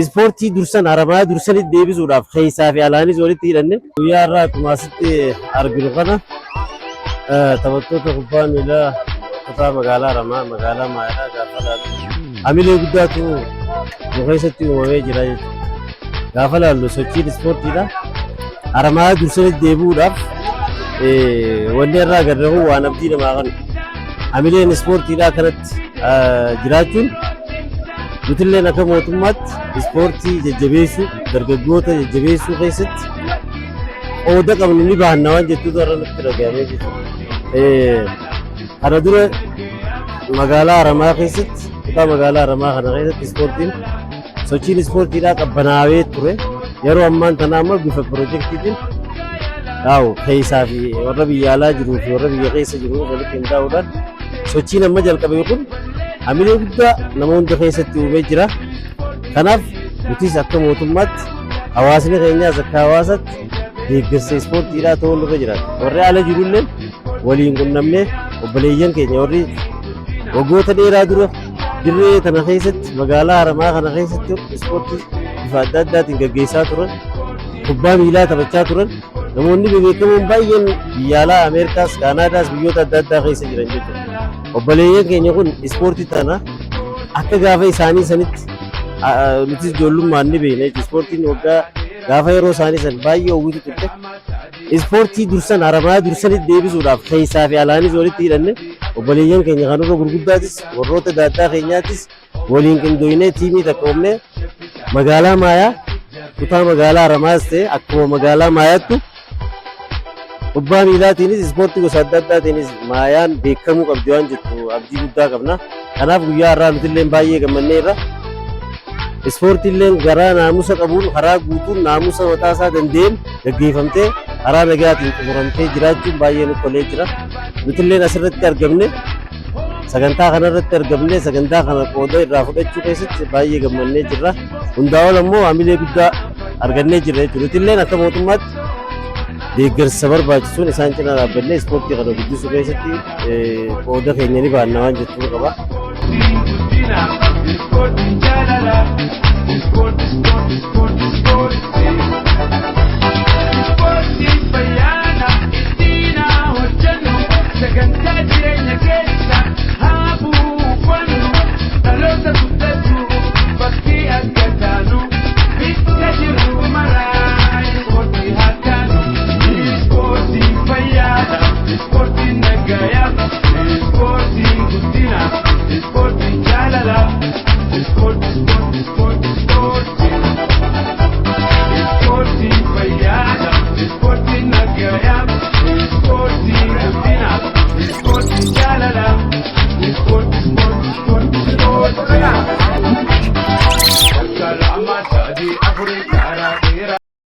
Ispoortii dursan Haramayaa dursanitti deebisuudhaaf keessaa fi alaanis walitti hidhanne guyyaa irraa akkuma asitti arginu kana taphattoota kubbaa miilaa kutaa magaalaa Haramaa magaalaa Maayaadhaa gaafa laallu hamilee guddaatu nu keessatti uumamee jira jechuudha. Gaafa laallu sochiin ispoortiidha. Haramayaa dursanitti deebi'uudhaaf wanni irraa agarre kun waan abdii namaa kana. Hamileen ispoortiidhaa kanatti jiraachuun nutilleen akka mootummaatti ispoortii jajjabeessuu, dargaggoota jajjabeessuu keessatti qooda qabnu ni bahanna waan jettuutu irra nutti dhaga'amee jechuudha. Kana dura magaalaa Haramaa keessatti, kutaa magaalaa Haramaa kana keessatti ispoortiin, sochiin ispoortiidhaa qabbanaawee ture. Yeroo ammaan tana amma bifa piroojeektiitiin yaa'u keessaa fi warra biyya alaa jiruu fi warra biyya keessa jiru walitti qindaa'uudhaan sochiin amma jalqabe kun hamilee guddaa nama hunda keessatti uumee jira. Kanaaf nutis akka mootummaatti, hawaasni keenyaas akka hawaasaatti deeggarsa ispoortiidhaa ta'uun irra jiraata. Warri ala jirullee waliin qunnamnee obboleeyyan keenya warri waggoota dheeraa dura dirree kana keessatti, magaalaa Haramaa kana keessatti ispoortii bifa adda addaatiin gaggeessaa turan, kubbaa miilaa taphachaa turan, namoonni bebeekamoon baay'een biyya alaa Ameerikaas, Kaanaadaas, biyyoota adda addaa keessa jiran jechuudha. Obboleeyyan keenya kun ispoortii tana akka gaafa isaanii sanitti, nutis ijoollummaan ni beekna jechuudha. Ispoortiin waggaa gaafa yeroo isaanii san baay'ee hawwitu turte. Ispoortii dursan Haramayaa dursanitti deebisuudhaaf keessaa fi alaanis walitti hidhanne obboleeyyan keenya kanarra gurguddaatis warroota daaddaa keenyaatis waliin qindooynee tiimii takka uumnee magaalaa Maayaa, kutaa magaalaa Haramaas ta'e akkuma magaalaa Maayaattu kubbaa miilaatiinis ispoortii gosa adda addaatiinis Maayaan beekamuu qabdi waan jettu abdii guddaa qabna. Kanaaf guyyaa har'aa nutillee baay'ee gammanneerra. Ispoortiilleen garaa naamusa qabuun, karaa guutuun, naamusa mataa isaa danda'een gaggeeffamtee karaa nagaatiin xumuramtee jiraachuun baay'ee nutti tolee jira. Nutilleen asirratti argamne, sagantaa kanarratti argamne, sagantaa kana qooda irraa fudhachuu keessatti baay'ee gammannee jirra. Hundaa ol ammoo hamilee guddaa argannee jirra jechuudha. Nutilleen akka mootummaatti deeggarsa barbaachisuun isaan cinaa dhaabbannee ispoortii kana guddisuu keessatti qooda keenya ni baanna waan jettuun qaba. Ispoortiin jaalala. Ispoortii, ispoortii, ispoortii, ispoortii. Ispoortiin fayyaana ittiin haa hojjennu, sagantaa jireenya keessa haa buufannu, dhaloota guddatu fakkii akka taanu, bikka jirru maraa ispoortii haa taanu. Ispoortiin fayyaadha, ispoortiin nagayaa, ispoortiin guddina, ispoortiin jaalala. Ispoortii, ispoortii, ispoortii, ispoortii. Ispoortiin fayyaadha, ispoortiin nagayaa.